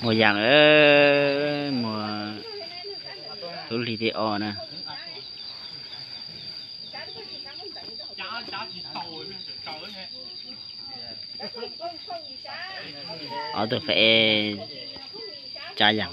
Muag yas, muag lub hli thib ob na. Ob tug fab cab yas.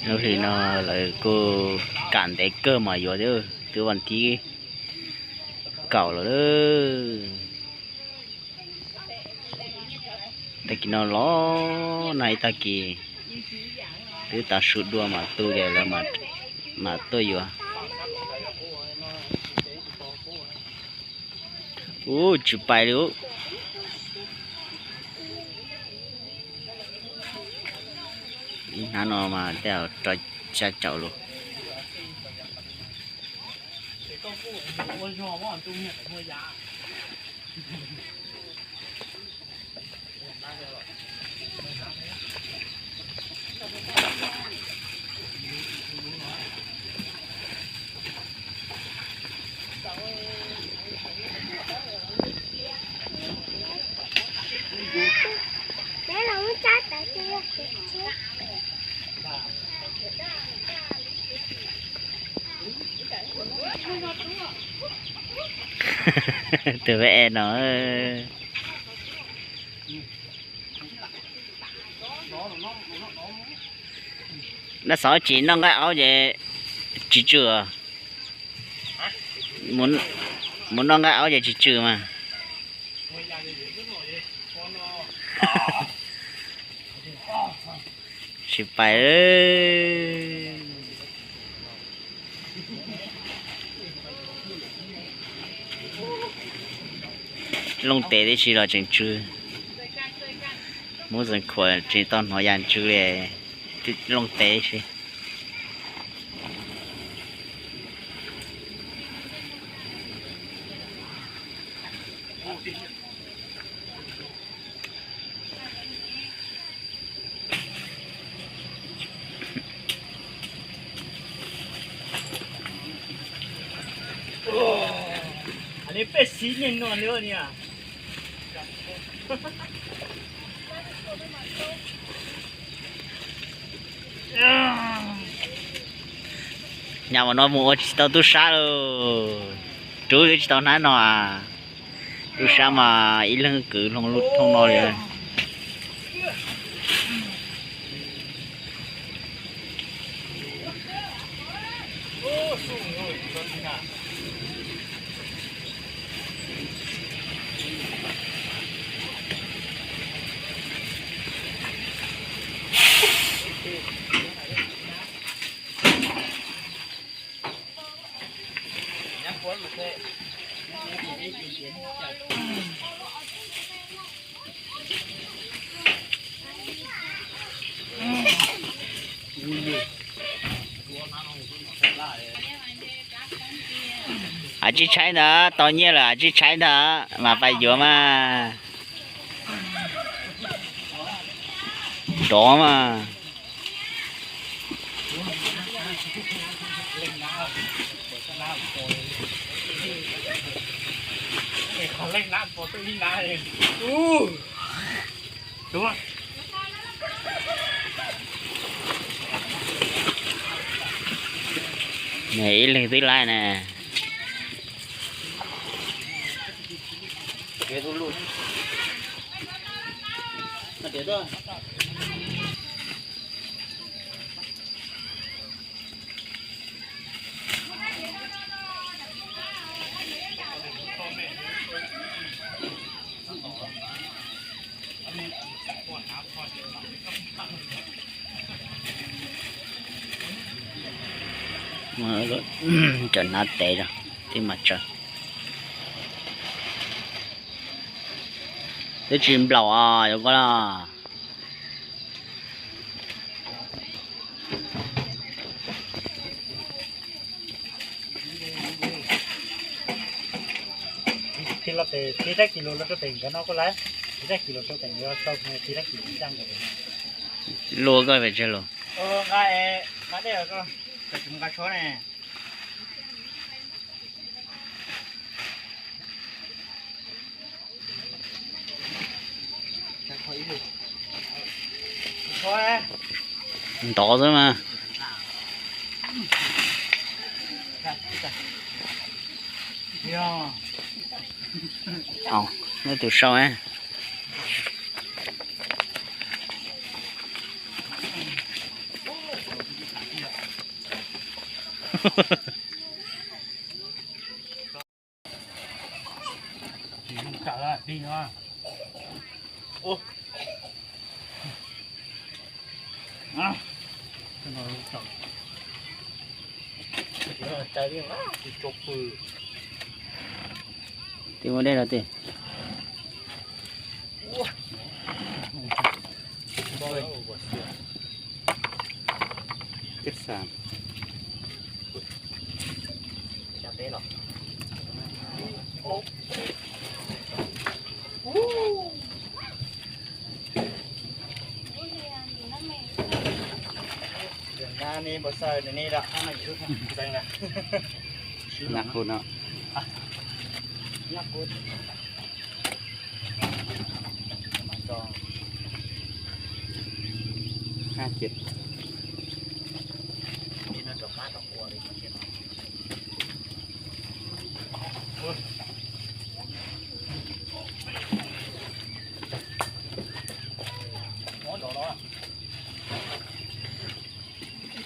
Lub hli no lawv kuj kam ntev kawg mas yuav twb vas thib kaum lawm. Tag kis no los nag ib tag kis, twb tav su dua mas tu ces lawv mam tuaj yuav. Ub, tsis pais li. Ib hnab no mas tej zaum rau xya caum lus. Tus ve no. Nab xov tsis noj nqaij aub ces tsis tsw. Mus noj nqaij aub ces tsis tsw mas. Tsis pais. Looj tes tib si los tseem tsw. Muab zees khuam tsis tau hnov yas ntsw li. Looj tes tib si. Nyam ua no mus ua tsis tau tub sab lauj. Rub twb tsis tau hnab no as. Tub sab mas ib leeg kwv hlo lub thooj no li. Hais tsis tshaib ntag, tau nyiaj lawm hais tsis tshaib ntag mas pais yuav mas. Dov mas. Ib leeg twb laij na. Cov hnav tes rau tij mas tsawg. Twb tsis nplaum os, yuav koj los. Luaj koj pes tsawg los? Ntov xwb mas. Nej tus sau. Tig ua dej los tig.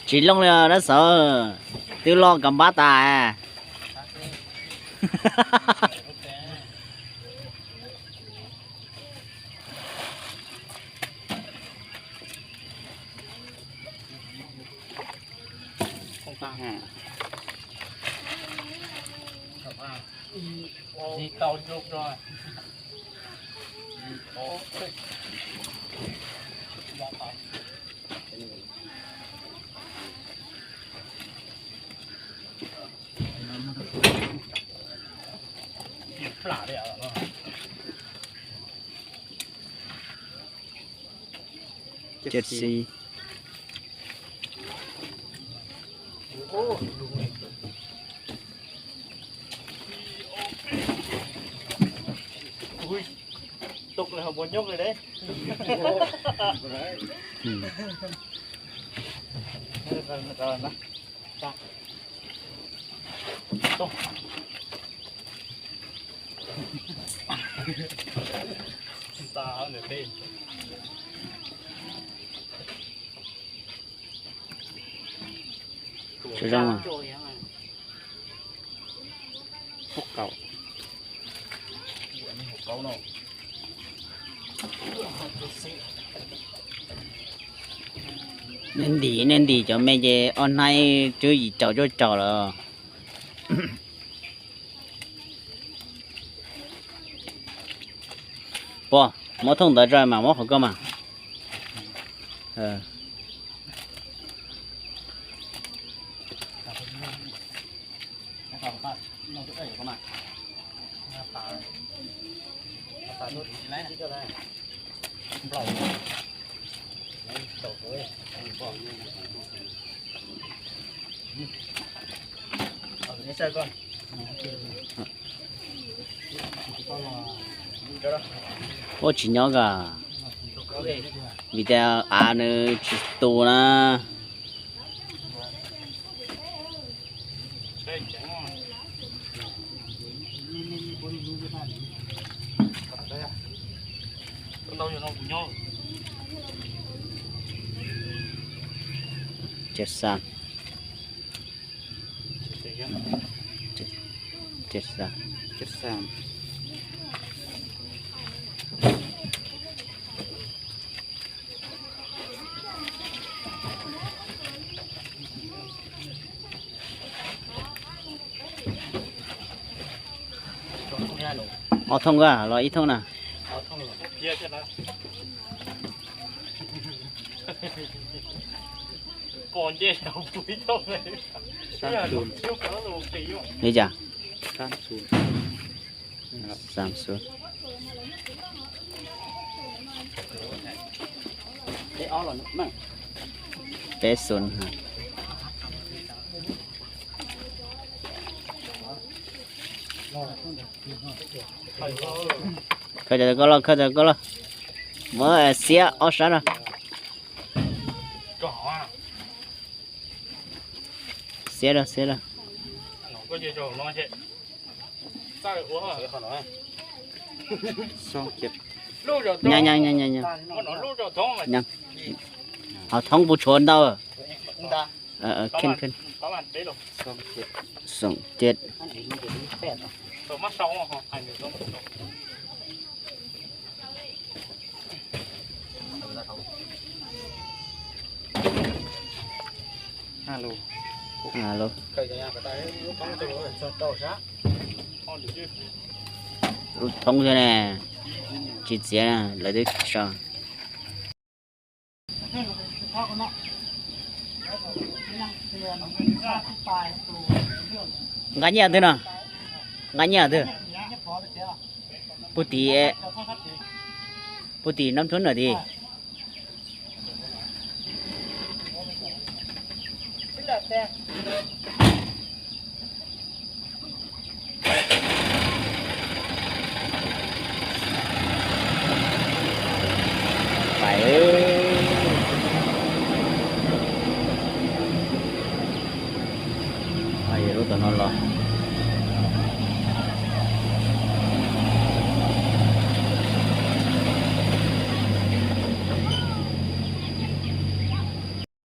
Tsis looj li dab xov, twb loj kawg npab tas. Jet xi. Sawv zoo. Nej ntim, nej ntim cov me ces ob hnab twb yim caum cuaj caum lawm. Pog, muab thooj ntawd tso mas muab qhov koj mas. Ua tsis nyob ka, vim tias av nws tsis tu na. Tsev xa. Tsev xa. Ob thooj koj los ib thooj na. Li cas? Xam xu. Peb xu. Khaws cov koj los, khaws cov koj los. Muab xiab ob sab no. Xiab rau, xiab rau. Nyaj, nyaj, nyaj, nyaj. Hauv thoob puas tshuav ntau? Kheej, kheej. Xoom ciaj. Lub thoob thiab ne, tsis txiav na, lawv twb so. Nqa nyiaj twg no? Nqa nyiaj twg? Puag tim, puag tim nab ntshuab na tim.